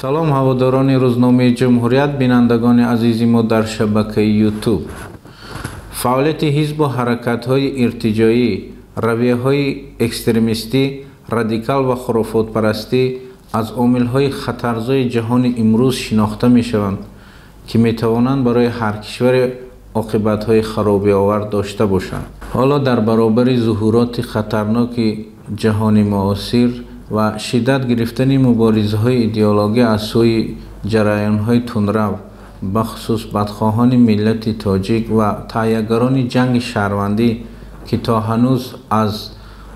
Салом ҳаводорони рӯзномаи Ҷумҳурият, бинандагони азизи мо дар шабакаи Ютуб. Фаъолияти ҳизбу ҳаракатҳои иртиҷоӣ, равияҳои экстремистӣ, радикал ва хурофотпарастӣ аз омилҳои хатарзои ҷаҳони имрӯз шинохта мешаванд, ки метавонанд барои ҳар кишваре оқибатҳои харобиовар дошта бошанд. Ҳоло дар баробари зуҳуроти хатарноки ҷаҳони муосир ва шиддат гирифтани муборизаҳои идеологӣ аз сӯи ҷараёнҳои тундрав, бахусус бадхоҳони миллати тоҷик ва таҳиягарони ҷанги шаҳрвандӣ, ки то ҳанӯз аз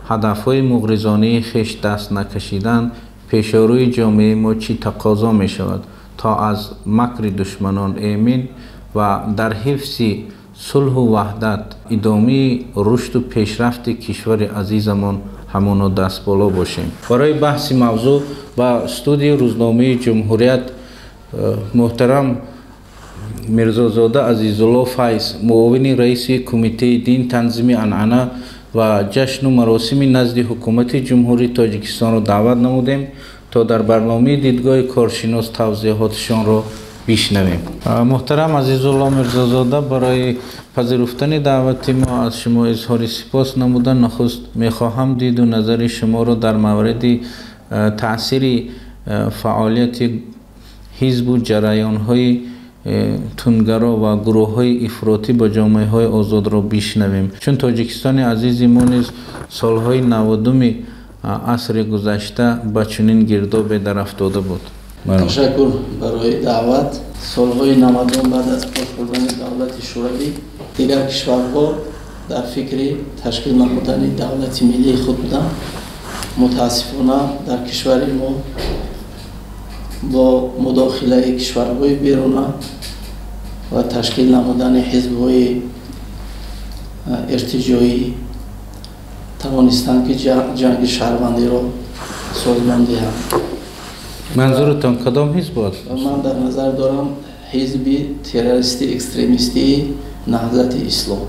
ҳадафҳои муғризонаи хеш даст накашиданд, пешорӯи ҷомеаи мо чӣ тақозо мешавад, то аз макри душманон эмин ва дар ҳифзи сулҳу ваҳдат, идомаи рушду пешрафти кишвари азизамон ҳамоно дастболо бошем. Барои баҳси мавзӯъ ба студияи рӯзномаи Ҷумҳурият муҳтарам Мирзозода Азизулло Файз, муовини раиси Кумитаи дин, танзими анъана ва ҷашну маросими назди Ҳукумати Ҷумҳурии Тоҷикистонро даъват намудем, то дар барномаи дидгоҳи коршинос тавзеҳоташонро бишнавем. Муҳтарам Азизулло Мирзозода, барои пазируфтани даъвати мо аз шумо изҳори сипос намуда, нахуст мехоҳам диду назари шуморо дар мавриди таъсири фаъолияти ҳизбу ҷараёнҳои тундгаро ва гурӯҳҳои ифротӣ ба ҷомеаҳои озодро бишнавем. Чун Тоҷикистони азизи мо низ солҳои 90-уми асри гузашта ба чунин гирдобе дарафтода буд. Ташаккур барои даъват. Солҳои 90 баъд аз пош хӯрдани давлати Шӯравӣ дигар кишварҳо дар фикри ташкил намудани давлати миллии худ буданд. Мутаассифона, дар кишвари мо бо мудохилаи кишварҳои беруна ва ташкил намудани ҳизбҳои иртиҷоӣ тавонистанд, ки ҷанги шаҳрвандиро созмон диҳанд. Манзурутон кадом ҳизб аст? Ман дар назар дорам ҳизби террористи экстремистии Наҳзати Ислом.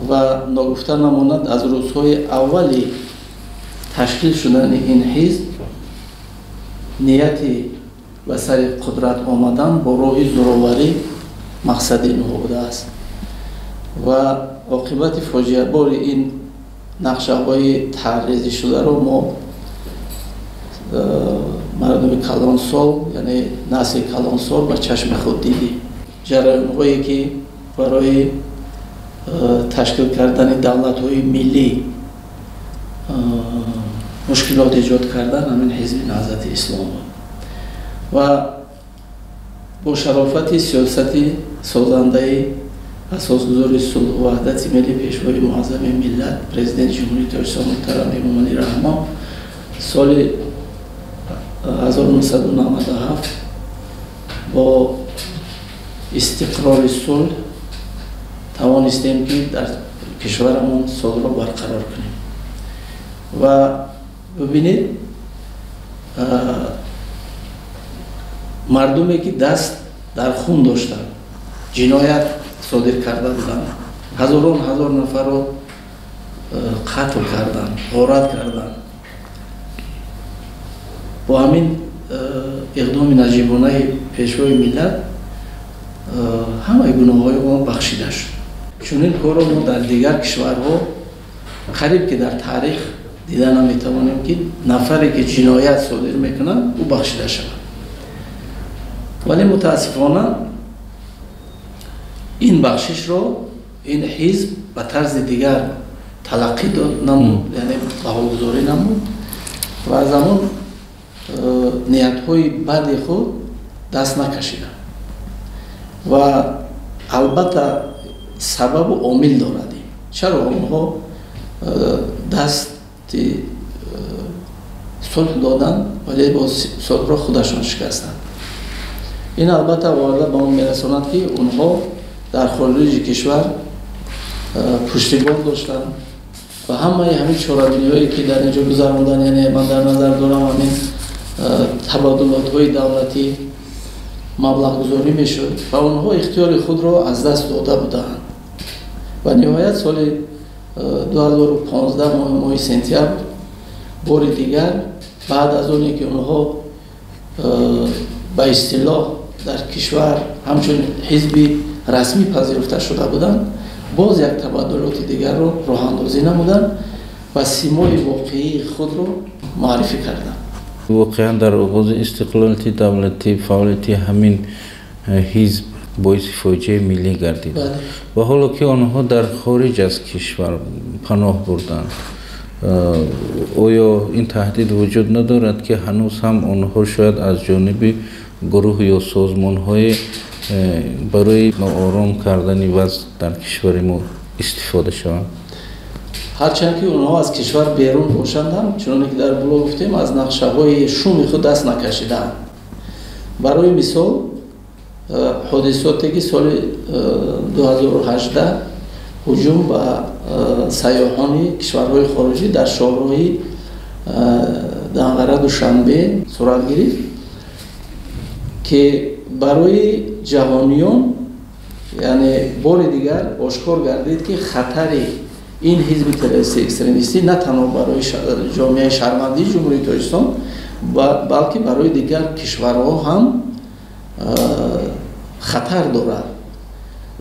Ва ногуфта намонад, аз рӯзҳои аввали ташкил шудани ин ҳизб нияти ба сари қудрат омадан бо роҳи зӯроварӣ мақсади инҳо будааст ва оқибати фоҷиабори ин нақшаҳои тарҳрезишударо мо, мардуми калонсол, яъне насли калонсол, ба чашми худ дидем. Ҷараёнҳое ки барои ташкил кардани давлатҳои миллӣ мушкилот эҷод кардан, ҳамин ҳизби Наҳзати Ислом буд. Ва бо шарофати сиёсати созандаи асосгузори сулҳу ваҳдати миллӣ, Пешвои муаззами миллат, Президенти Ҷумҳурии Тоҷикистон муҳтарам Эмомалӣ Раҳмон, соли 1997 бо истиқрори сулҳ тавонистем, ки дар кишварамон сулҳро барқарор кунем. Ва бибинед, мардуме ки даст дар хун доштанд, ҷиноят содир карда буданд, ҳазорон ҳазор нафарро қатл карданд, ғорат карданд, бо ҳамин иқдоми наҷибонаи Пешвои миллат ҳамаи гуноҳҳои он бахшида шуд. Чунин корро мо дар дигар кишварҳо қариб ки дар таърих дида наметавонем, ки нафаре ки ҷиноят содир мекунад, ӯ бахшида шавад. Вале мутаассифона, ин бахшишро ин ҳизб ба тарзи дигар талаққӣ намуд, яъне баҳогузорӣ намуд ва аз ҳамон ниятҳои бади худ даст накашиданд. Ва албатта сабабу омил дорад, чаро онҳо дасти сулҳ доданд, вале бо сулҳро худашон шикастанд. Ин албатта оварда ба он мерасонад, ки онҳо дар хориҷи кишвар пуштибон доштанд ва ҳамаи ҳамин чорабиниҳое ки дар инҷо гузаронданд, яъне ман дар назар дорам ҳамин табаддулотҳои давлатӣ, маблағгузорӣ мешуд ва онҳо ихтиёри худро аз даст дода буданд. Ва ниҳоят соли 2015, моҳи сентябр, бори дигар баъд аз оне ки онҳо ба истилоҳ дар кишвар ҳамчун ҳизби расмӣ пазируфта шуда буданд, боз як табаддулоти дигарро роҳандозӣ намуданд ва симои воқеии худро муаррифӣ карданд. Воқеан дар оғози истиқлолияти давлатӣ фаъолияти ҳамин ҳизб боиси фоҷиаи миллӣ гардид ва ҳоло ки онҳо дар хориҷ аз кишвар паноҳ бурданд, оё ин таҳдид вуҷуд надорад, ки ҳанӯз ҳам онҳо шояд аз ҷониби гурӯҳ ё созмонҳои барои ноором кардани вазъ дар кишвари мо истифода шаванд? Ҳарчанд ки онҳо аз кишвар берун бошанд ҳам, чуноне ки дар боло гуфтем, аз нақшаҳои шуми худ даст накашидаанд. Барои мисол, ҳодисоте ки соли 2018 ҳуҷум ба сайёҳони кишварҳои хориҷӣ дар шоҳроҳи Данғара Душанбе сурат гирифт, ки барои ҷаҳониён яъне бори дигар ошкор гардид, ки хатари ин ҳизби террористӣ экстремистӣ на танҳо барои ҷомеаи шаҳрвандии Ҷумҳурии Тоҷикистон, балки барои дигар кишварҳо ҳам хатар дорад.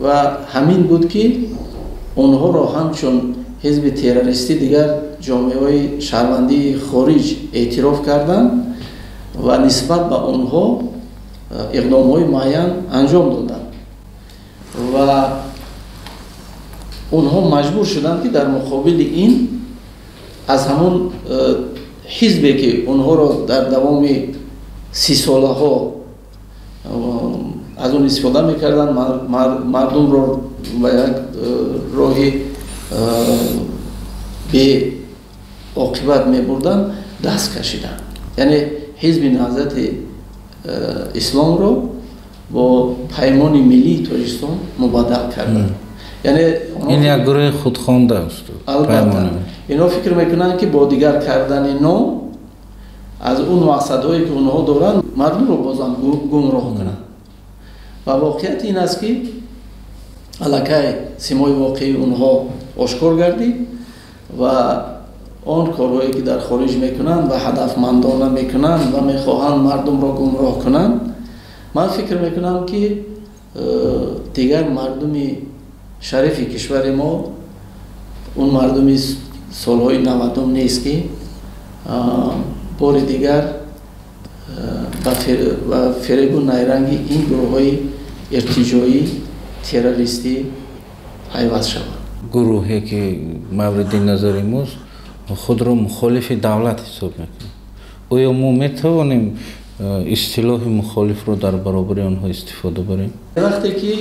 Ва ҳамин буд, ки онҳоро ҳамчун ҳизби террористӣ дигар ҷомеаҳои шаҳрвандии хориҷ эътироф карданд ва нисбат ба онҳо иқдомҳои муайян анҷом доданд ва онҳо маҷбур шуданд, ки дар муқобили ин аз ҳамон ҳизбе, ки онҳоро дар давоми 30 солаҳо аз он истифода мекарданд, мардумро ба як роҳи беоқибат мебурданд, даст кашиданд. Яъне ҳизби Наҳзати Исломро бо Паймони Миллии Тоҷикистон мубаддал карданд. Яъне ин як гурӯҳи худхонда аст. Албатта, инҳо фикр мекунанд, ки бо дигар кардани ном аз он мақсадҳое, ки онҳо доранд, мардумро бозам гумроҳ кунанд. Ва воқеият ин аст, ки аллакай симои воқеии онҳо ошкор гардид ва он корҳое, ки дар хориҷ мекунанд ва ҳадафмандона мекунанд ва мехоҳанд мардумро гумроҳ кунанд, ман фикр мекунам, ки дигар мардуми шарифи кишвари мо он мардуми солҳои 90 нест, ки бори дигар ба фиребу найранги ин гурӯҳҳои иртиҷоӣ террористӣ пайваст шаванд. Гурӯҳе, ки мавриди назари мост, худро мухолифи давлат ҳисоб мекунад. Оё мо метавонем истилоҳи мухолифро дар баробари онҳо истифода барем? Вақте ки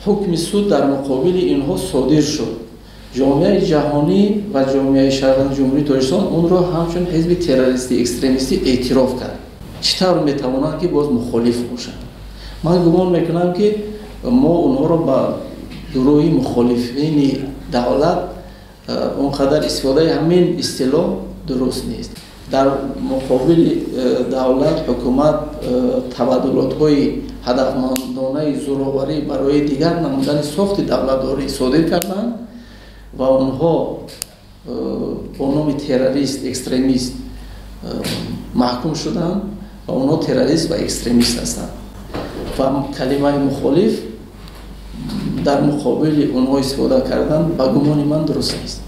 ҳукми суд дар муқобили инҳо содир шуд, ҷомеаи ҷаҳонӣ ва ҷомеаи шаҳрванди Ҷумҳурии Тоҷикистон онро ҳамчун ҳизби террористӣ экстремистӣ эътироф кард. Чӣ тавр метавонанд, ки боз мухолиф бошанд? Ман гумон мекунам, ки мо онҳоро ба гурӯҳи мухолифини давлат он қадар истифодаи ҳамин истилоҳ дуруст нест. Дар муқобили давлат, ҳукумат табаддулотҳои ҳадафмандонаи зӯроварӣ барои дигар намудани сохти давлатдорӣ содир карданд ва онҳо бо номи террорист, экстремист маҳкум шуданд ва онҳо террорист ва экстремист ҳастанд. Ва калимаи мухолиф дар муқобили онҳо истифода кардан ба гумони ман дуруст нест.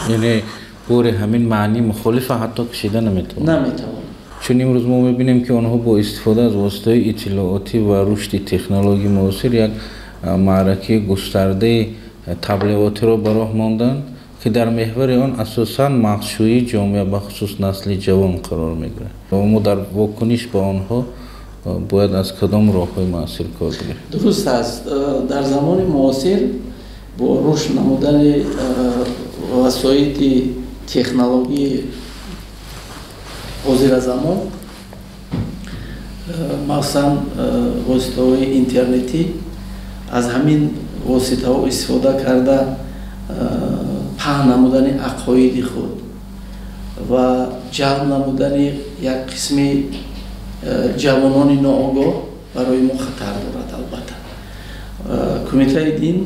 Яъне бори ҳамин маънии мухолифа ҳатто кашида наметавонад? Наметавонад. Чун имрӯз мо мебинем, ки онҳо бо истифода аз воситаҳои иттилоотӣ ва рушди технологияи муосир як маъракаи густардаи таблиғотиро ба роҳ монданд, ки дар меҳвари он асосан мағзшӯии ҷомеа, бахусус насли ҷавон, қарор мегирад. Ва мо дар вокуниш ба онҳо бояд аз кадом роҳҳои муассир кор гирем? Дуруст аст. Дар замони муосир бо рушд намудани васоити технологии ҳозиразамон, махсусан воситаҳои интернетӣ, аз ҳамин воситаҳо истифода карда паҳн намудани ақоиди худ ва ҷалб намудани як қисми ҷавонони ноогоҳ барои мо хатар дорад. Албатта, Кумитаи дин,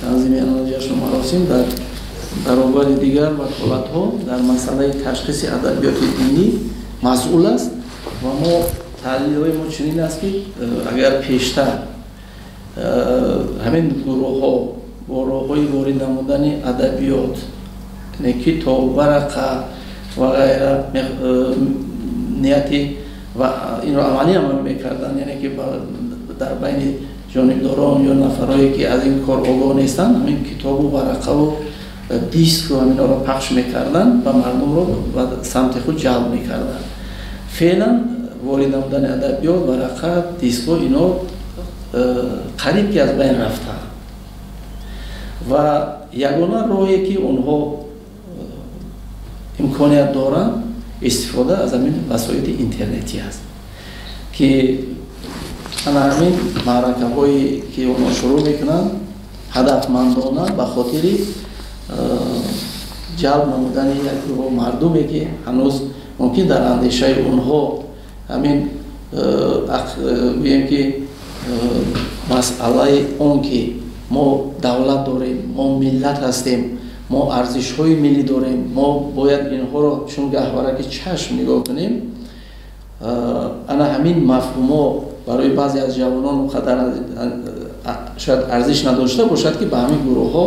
танзими анъана, ҷашну маросим дар баробари дигар ваколатҳо дар масъалаи ташхиси адабиёти динӣ масъул аст ва мо Таҳлилҳои мо чунин аст, ки агар пештар ҳамин гурӯҳҳо бо роҳҳои ворид намудани адабиёт, яъне китоб, варақа ва ғайра нияти ва инро амалӣ ҳам мекарданд, яъне ки дар байни ҷонибдорон ё нафарҳое ки аз ин кор огоҳ нестанд, ҳамин китобу варақаву диску ҳаминҳоро пахш мекарданд ва мардумро ба самти худ ҷалб мекарданд. Феълан ворид намудани адабиёт, варақа, дискҳо ино қариб ки аз байн рафтанд ва ягона роҳе ки онҳо имконият доранд истифода аз ҳамин васоити интернетӣ аст, ки ана ҳамин маъракаҳое ки онҳо шурӯъ мекунанд ҳадафмандона ба хотири ҷалб намудани як гурӯҳ мардуме ки ҳанӯз мумкин дар андешаи онҳо ҳамин гӯем ки масъалаи он ки мо давлат дорем, мо миллат ҳастем, мо арзишҳои миллӣ дорем, мо бояд инҳоро чун гаҳвораки чашм нигоҳ кунем. Ана ҳамин мафҳумҳо барои баъзе аз ҷавонон он қадар шояд арзиш надошта бошад, ки ба ҳамин гурӯҳҳо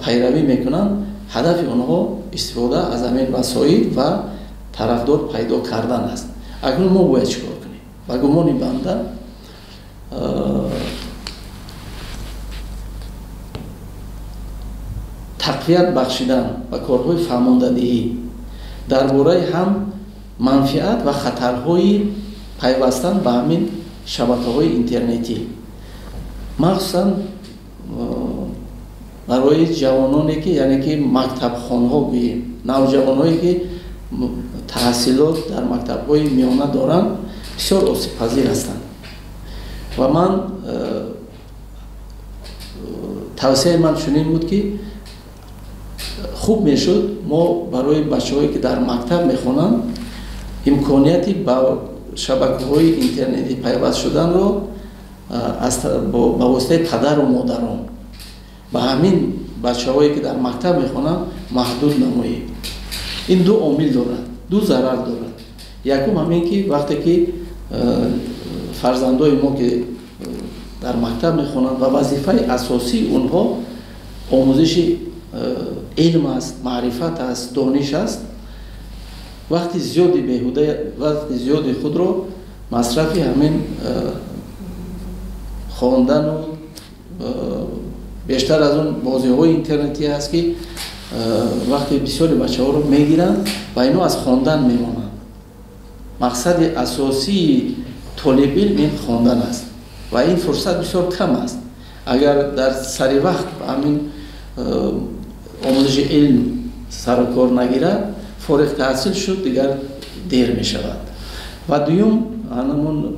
пайравӣ мекунанд. Ҳадафи онҳо истифода аз ҳамин васоил ва тарафдор пайдо кардан аст. Акнун мо бояд чӣ кор кунем? Ба гумони банда тақвият бахшидан ба корҳои фаҳмондадиҳӣ дар бораи ҳам манфиат ва хатарҳои пайвастан ба ҳамин шабакаҳои интернетӣ, махсусан барои ҷавононе ки яъне ки мактабхонҳо гӯем, навҷавонҳое ки таҳсилот дар мактабҳои миёна доранд, бисёр осебпазир ҳастанд. Ва ман тавсияи ман чунин буд, ки хуб мешуд мо барои бачаҳое ки дар мактаб мехонанд имконияти ба шабакаҳои интернетӣ пайваст шуданро ба воситаи падару модарон ба ҳамин бачаҳое ки дар мактаб мехонанд маҳдуд намоем. Ин ду омил дорад, ду зарар дорад. Якум ҳамин ки вақте ки фарзандои мо ки дар мактаб мехонанд ва вазифаи асосии онҳо омӯзиши илм аст, маърифат аст, дониш аст, вақти зиёди беҳуда, вақти зиёди худро масрафи ҳамин хондану бештар аз он бозиҳои интернетӣ аст, ки вақти бисёри бачаҳоро мегиранд ва ино аз хондан мемонанд. Мақсади асосии толибилм ин хондан аст ва ин фурсат бисёр кам аст. Агар дар сари вақт ба ҳамин омӯзиши илм сару кор нагирад, фориғ таҳсил шуд, дигар дер мешавад. Ва дуюм ҳамон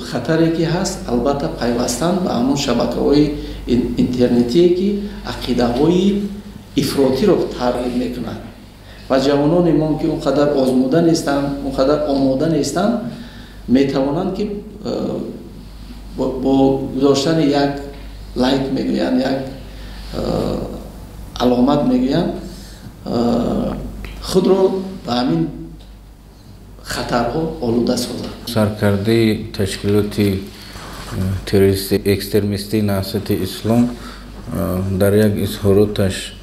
хатаре ки ҳаст, албатта пайвастан ба ҳамон шабакаҳои интернетие ки ақидаҳои ифротиро тарғиб мекунанд ва ҷавонони мо ки он қадар озмуда нестанд, он қадар омода нестанд, метавонанд ки бо гузоштани як лайк мегӯянд, як аломат мегӯянд, худро ба ҳамин хатарҳо олуда созанд. Саркардаи ташкилоти террористи экстремистии Наҳзати Ислом дар як изҳороташ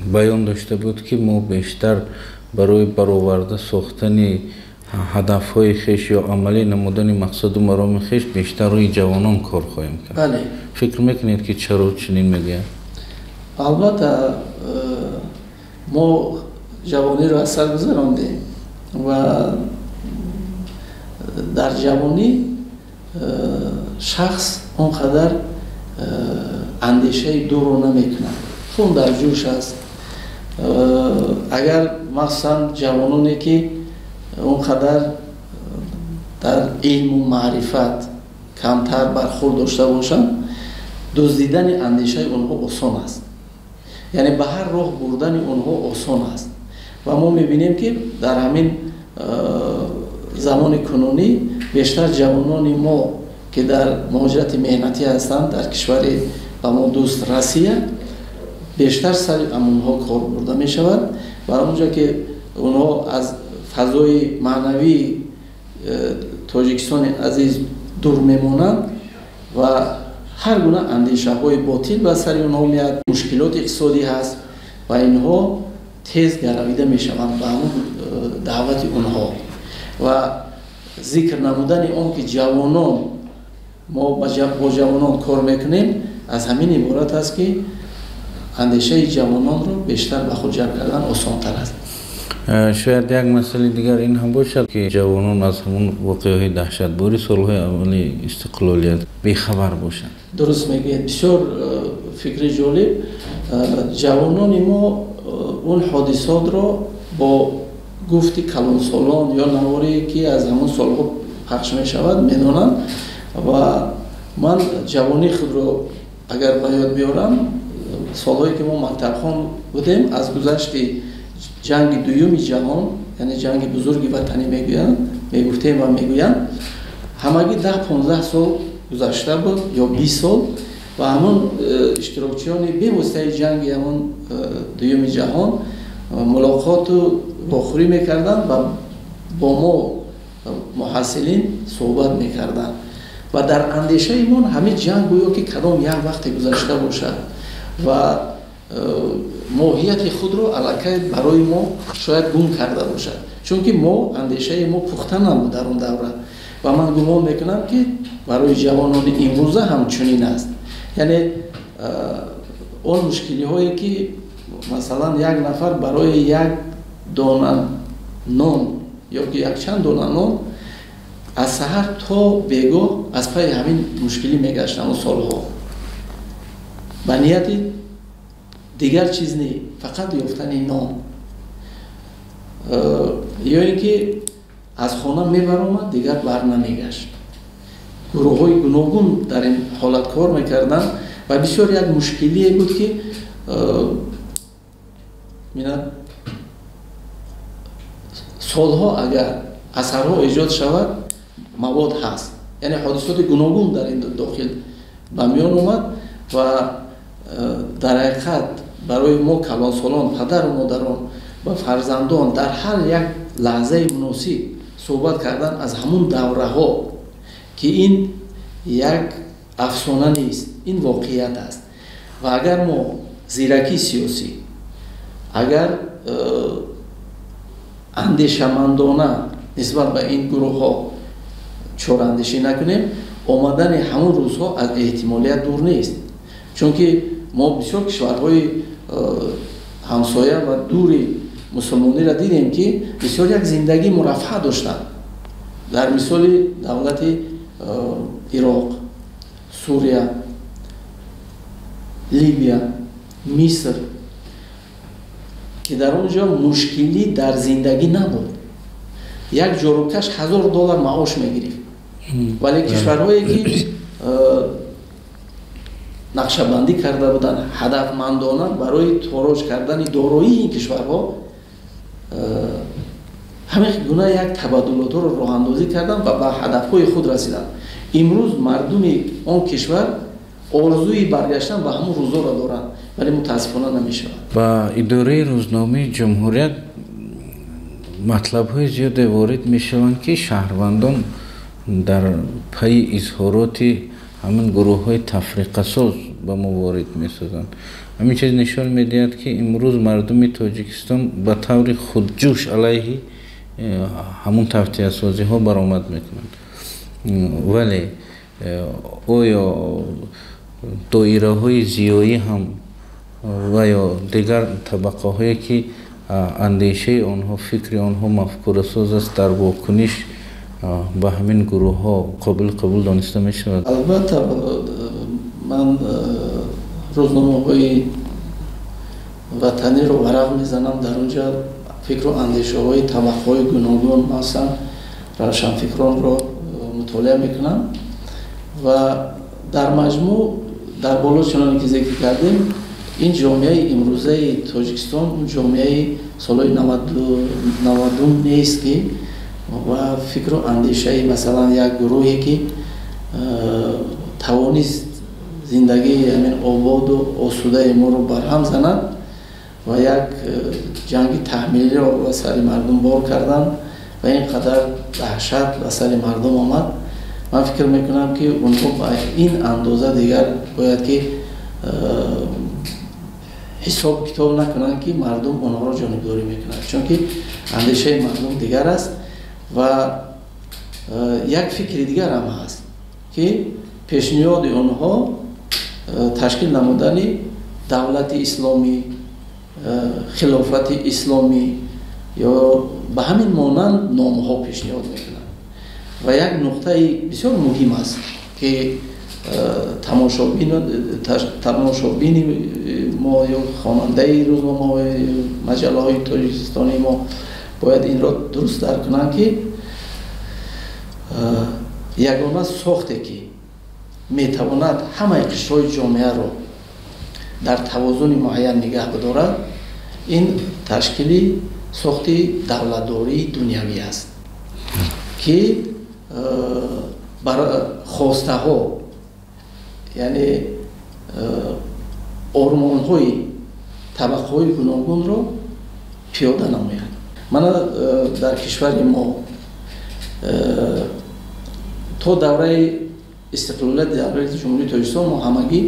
баён дошта буд, ки мо бештар барои бароварда сохтани ҳадафҳои хеш ё амалӣ намудани мақсаду мароми хеш бештар рӯи ҷавонон кор хоҳем кард. Бале. Фикр мекунед, ки чаро чунин мегӯяд? Албатта мо ҷавониро аз сар гузарондем ва дар ҷавонӣ шахс он қадар андешаи дурро намекунад, хун дар ҷӯш аст. Агар махсусан ҷавононе ки он қадар дар илму маърифат камтар бархӯрд дошта бошанд, дуздидани андешаи онҳо осон аст, яъне ба ҳар роҳ бурдани онҳо осон аст. Ва мо мебинем, ки дар ҳамин замони кунунӣ бештар ҷавонони мо ки дар муҳоҷирати меҳнатӣ ҳастанд дар кишвари ба мо дӯст Россия, бештар сари амонҳо кор бурда мешавад ва онҷо ки онҳо аз фазои маънавии Тоҷикистони азиз дур мемонанд ва ҳар гуна андешаҳои ботил ба сари онҳо меяд, мушкилоти иқтисодӣ ҳаст ва инҳо тез гаравида мешаванд ба ҳамон даъвати онҳо. Ва зикр намудани он ки ҷавонон, мо бо ҷавонон кор мекунем, аз ҳамин иборат аст ки андешаи ҷавононро бештар ба худ ҷалб кардан осонтар аст. Шояд як масъалаи дигар ин ҳам бошад, ки ҷавонон аз ҳамон воқеаҳои даҳшатбори солҳои аввали истиқлолият бехабар бошанд. Дуруст мегӯед, бисёр фикри ҷолиб. Ҷавонони мо он ҳодисотро бо гуфти калонсолон ё наворе ки аз ҳамон солҳо пахш мешавад медонанд. Ва ман ҷавонии худро агар ба ёд биёрам, солҳое ки мо мактабхон будем, аз гузашти ҷанги дуюми ҷаҳон, яъне ҷанги бузурги ватанӣ мегӯянд, мегуфтем ва мегӯянд, ҳамагӣ 10-15 сол гузашта буд ё 20 сол, ва ҳамон иштирокчиёни бевоситаи ҷанги ҳамон дуюми ҷаҳон мулоқоту вохӯрӣ мекарданд ва бо мо муҳассилин суҳбат мекарданд. Ва дар андешаи мо ҳамин ҷанг гӯё ки кадом як вақте гузашта бошад ва моҳияти худро аллакай барои мо шояд гум карда бошад, чунки мо андешаи мо пухта набуд дар он давра. Ва ман гумон мекунам, ки барои ҷавонони имрӯза ҳам чунин аст. Яъне он мушкилиҳое ки масалан як нафар барои як дона нон ё ки якчанд дона нон аз саҳар то бегоҳ аз пайи ҳамин мушкилӣ мегашт ҳамон солҳо, ба нияти дигар чиз не, фақат ёфтани нон, ё ин ки аз хона мебаромад, дигар бар намегашт. Гурӯҳҳои гуногун дар ин ҳолат кор мекарданд ва бисёр як мушкилие буд, ки солҳо агар асарҳо эҷод шавад, мавод ҳаст. Яъне ҳодисоти гуногун дар ин дохил ба миён омад ва дар ҳақиқат барои мо калонсолон, падару модарон ва фарзандон дар ҳар як лаҳзаи муносиб суҳбат кардан аз ҳамун давраҳо, ки ин як афсона нест, ин воқеият аст. Ва агар мо зиракии сиёсӣ, агар андешамандона нисбат ба ин гурӯҳҳо чораандешӣ накунем, омадани ҳамун рӯзҳо аз эҳтимолият дур нест. Чунки мо бисёр кишварҳои ҳамсоя ва дури мусулмониро дидем, ки бисёр як зиндагии мураффаъ доштанд. Дар мисоли давлати Ироқ, Сурия, Либия, Миср, ки дар он ҷо мушкилӣ дар зиндагӣ набуд. Як ҷорукаш $1000 маош мегирифт. Вале кишварҳое ки нақшабандӣ карда буданд ҳадафмандона барои тороҷ кардани дороии ин кишварҳо, ҳамин гуна як табаддулотҳоро роҳандозӣ карданд ва ба ҳадафҳои худ расиданд. Имрӯз мардуми он кишвар орзуи баргаштан ба ҳамон рӯзоро доранд, вале мутаассифона намешавад. Ба идораи рӯзномаи Ҷумҳурият матлабҳои зиёде ворид мешаванд, ки шаҳрвандон дар пайи изҳороти ҳамин гурӯҳҳои тафриқасоз ба мо ворид месозанд. Ҳамин чиз нишон медиҳад, ки имрӯз мардуми Тоҷикистон ба таври худҷӯш алайҳи ҳамун тавтиасозиҳо баромад мекунанд. Вале оё доираҳои зиёӣ ҳам ва ё дигар табақаҳое ки андешаи онҳо, фикри онҳо мафкурасоз аст, дар вокуниш ба ҳамин гурӯҳҳо қобили қабул дониста мешавад? Албатта, ман рӯзномаҳои ватаниро варақ мезанам, дар он ҷо фикру андешаҳои табақаҳои гуногун, масалан равшанфикронро мутолиа мекунам ва дар маҷмӯъ дар боло чуноне ки зикр кардем, ин ҷомеаи имрӯзаи Тоҷикистон он ҷомеаи солҳои 90 нест, ки ва фикру андешаи масалан як гурӯҳе ки тавонист зиндагии ҳамин ободу осудаи моро барҳам занад ва як ҷанги таҳмилиро ба сари мардум бор карданд ва ин қадар даҳшат ба сари мардум омад, ман фикр мекунам, ки онҳо ба ин андоза дигар бояд ки ҳисоб китоб накунанд, ки мардум онҳоро ҷонибдорӣ мекунад, чунки андешаи мардум дигар аст. Ва як фикри дигар ҳам ҳаст, ки пешниҳоди онҳо ташкил намудани давлати исломӣ, хилофати исломӣ ё ба ҳамин монанд номҳо пешниҳод мекунанд. Ва як нуқтаи бисёр муҳим аст, ки тамошобини мо ё хонандаи рӯзномаҳои, маҷаллаҳои тоҷикистонии мо бояд инро дуруст дарк кунанд, ки ягона сохте, ки метавонад ҳамаи қишрҳои ҷомеаро дар тавозуни муайян нигаҳ бидорад, ин ташкили сохти давлатдории дунявӣ аст, ки хостаҳо, яъне ормонҳои табақаҳои гуногунро пиёда намояд. Мана дар кишвари мо то давраи истиқлолияти давлати Ҷумҳурии Тоҷикистон мо ҳамагӣ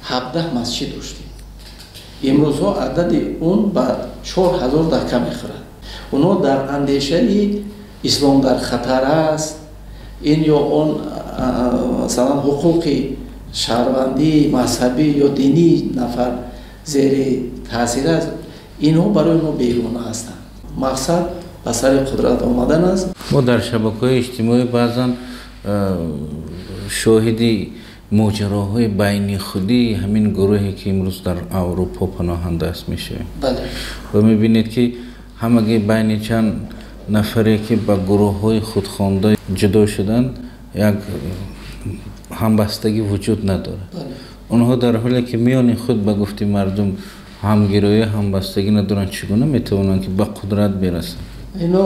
17 масҷид доштем. Имрӯзҳо адади он ба 4000 дака мехӯрад. Онҳо дар андешаи ислом дар хатар аст, ин ё он, масалан, ҳуқуқи шаҳрвандӣ, мазҳабӣ ё динии нафар зери таъсир аст, инҳо барои мо бегона ҳастанд. Мақсад ба сари қудрат омадан аст. Мо дар шабакаҳои иҷтимоӣ баъзан шоҳиди моҷароҳои байни худии ҳамин гурӯҳе, ки имрӯз дар Аврупо паноҳанда аст, мешавем ва мебинед, ки ҳамагӣ байни чанд нафаре, ки ба гурӯҳҳои худхонда ҷудо шуданд, як ҳамбастагӣ вуҷуд надорад. Онҳо дар ҳоле ки миёни худ, ба гуфти мардум, ҳамгироӣ, ҳамбастагӣ надоранд, чӣ гуна метавонанд, ки ба қудрат бирасанд? Ино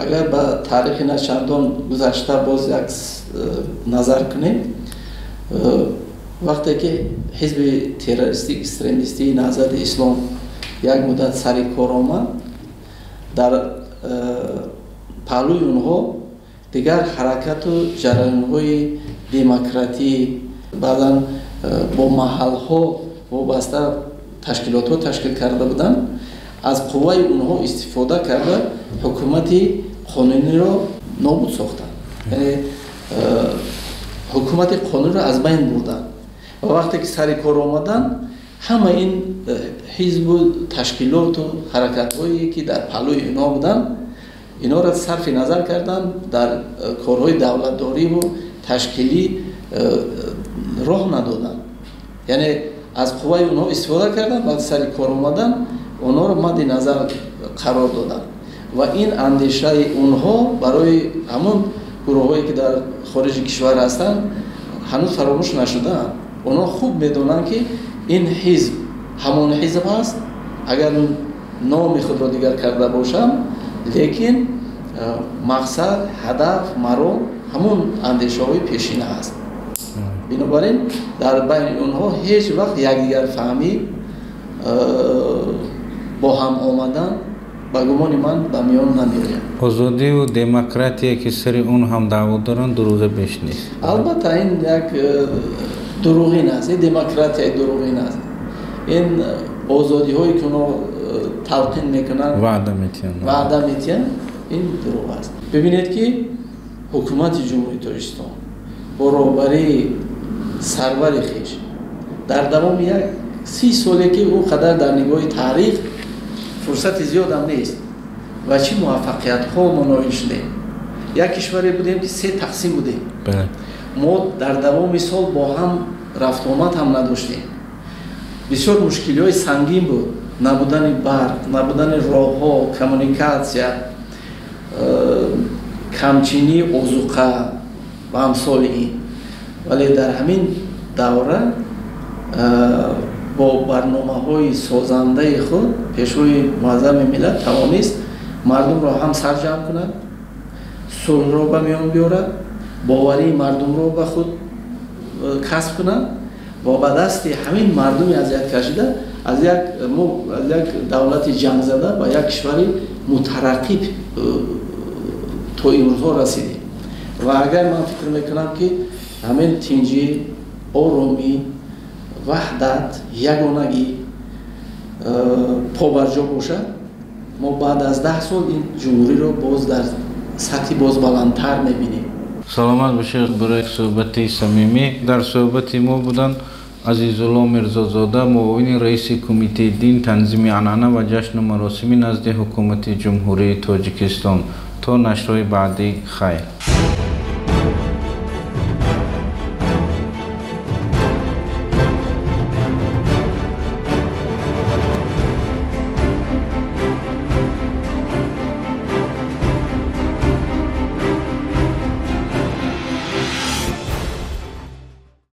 агар ба таърихи начандон гузашта боз як назар кунем, вақте ки ҳизби террористӣ, экстремистии Наҳзати Ислом як муддат сари кор омад, дар паҳлӯи онҳо дигар ҳаракату ҷараёнҳои демократӣ, баъдан бо маҳалҳо вобаста ташкилотҳо ташкил карда буданд, аз қувваи онҳо истифода карда, ҳукумати қонуниро нобуд сохтанд, яъне ҳукумати қонунро аз байн бурданд. Ва вақте ки сари кор омаданд, ҳама ин ҳизбу ташкилоту ҳаракатҳое, ки дар паҳлӯи инҳо буданд, инҳоро сарфи назар карданд, дар корҳои давлатдориву ташкилӣ роҳ надоданд. Яъне аз қувваи онҳо истифода карданд ва сари кор омаданд, онҳоро мадди назар қарор доданд. Ва ин андешаи онҳо барои ҳамон гурӯҳҳое, ки дар хориҷи кишвар ҳастанд, ҳанӯз фаромӯш нашудаанд. Онҳо хуб медонанд, ки ин ҳизб ҳамон ҳизб аст, агар номи худро дигар карда бошам, лекин мақсад, ҳадаф, маром ҳамон андешаҳои пешина аст. Бинобар ин дар байни онҳо ҳеҷ вақт якдигарфаҳмӣ, бо ҳам омадан, ба гумони ман, ба миён намеояд. Озодиву демократия, ки сари он ҳам даъво доранд, дурӯғе беш нест? Албатта, ин як дурӯғин аст, ин демократияи дурӯғин аст. Ин озодиҳое, ки онҳо талқин мекунанд, ваъда метиҳанд, ваъда метиҳанд, ин дурӯғ аст. Бибинед, ки ҳукумати Ҷумҳурии Тоҷикистон бо роҳбарии сарвари хеш дар давоми як 30 соле, ки ӯ қадар дар нигоҳи таърих фурсати зиёдам нест, ва чӣ муваффақиятҳо мо ноил шудем. Як кишваре будем, ки се тақсим будем. Мо дар давоми сол бо ҳам рафтуомад ҳам надоштем. Бисёр мушкилиҳои сангин буд: набудани барқ, набудани роҳҳо, коммуникатсия, камчинии озуқа ва амсоли ин. Вале дар ҳамин давра бо барномаҳои созандаи худ Пешвои Муаззами миллат тавонист мардумро ҳам сарҷамъ кунад, сулҳро ба миён биёрад, боварии мардумро ба худ касб кунад ва ба дасти ҳамин мардуми азияткашида аз як давлати ҷангзада ба як кишвари мутараққӣ. То имрӯзҳо расидем. Ва агар ман фикр мекунам, ки ҳамин тинҷӣ, оромӣ, ваҳдат, ягонагӣ побарҷо бошад, мо баъд аз 10 сол ин ҷумҳуриро боз дар сатҳи боз баландтар мебинем. Саломат бошед барои суҳбати самимӣ. Дар суҳбати мо буданд Азизулло Мирзозода, муовини раиси Кумитаи дин, танзими анъана ва ҷашну маросими назди Ҳукумати Ҷумҳурии Тоҷикистон. То нашрҳои баъдӣ, хайр.